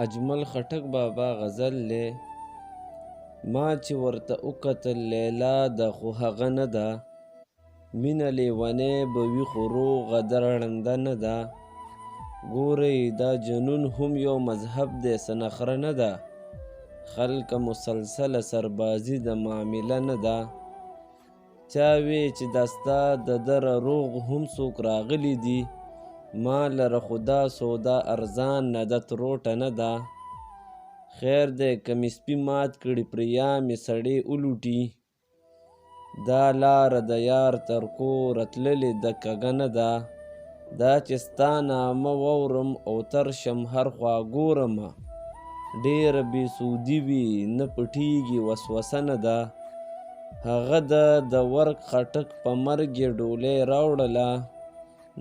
اجمل خټک بابا غزل دی. ما چې ورته وکتل لیلا ده خو هغه نه ده، مینه لیونۍ به وي خو روغه ده ړنده نه ده. ګورئ دا جنون هم یو مذهب دی څه نخره نه ده، خلکه مسلسله سربازي د معامله نه ده. چا وې چې دا ستا د دره روغ هم څوک راغلي دي، ما لره خو دا سودا ارزان نه ده تروټه نه ده. خیر دی که مې سپي مات کړي پرې یا مې سړی ولوټي، دا لاره د یار تر کوره تللې ده کږه نه ده. دا چې ستا نامه واورم او تر شم هر خوا ګورمه، ډېره بې سودي وي نه پټېږي وسوسه نه ده. هغه ده د ورک خټک په مرګ یې ډولۍ راوړله،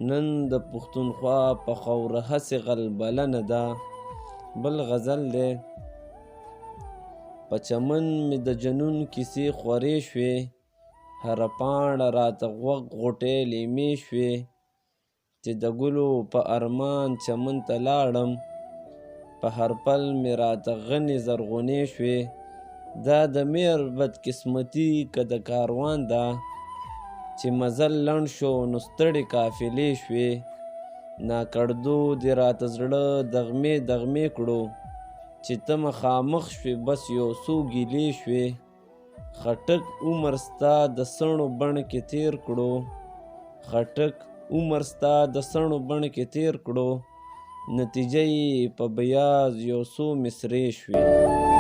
نن د پښتونخوا په خاوره هسې غلبله نه ده. بل غزل دی. په چمن مې د جنون کیسې خورې شوې، هره پاڼه راته غوږ غوټۍ لیمې شوې، چې د ګلو په ارمان چمن ته لاړم، په هر پل مې راته غنې زرغونې شوې. دا د میر بدقسمتي که د کاروان ده، چې مزل لنډ شو نو ستړې قافلې شوې. ناکړدو دې راته زړه دغمې دغمې کړو، چې ته مخامخ شوې بس یو څو ګیلې شوې. خټک عمر ستا د سڼو بڼ کې تیر کړو، خټک عمر ستا د سڼو بڼ کې تیر کړو، نتیجه یې په بیاض یو څو مصرې شوې.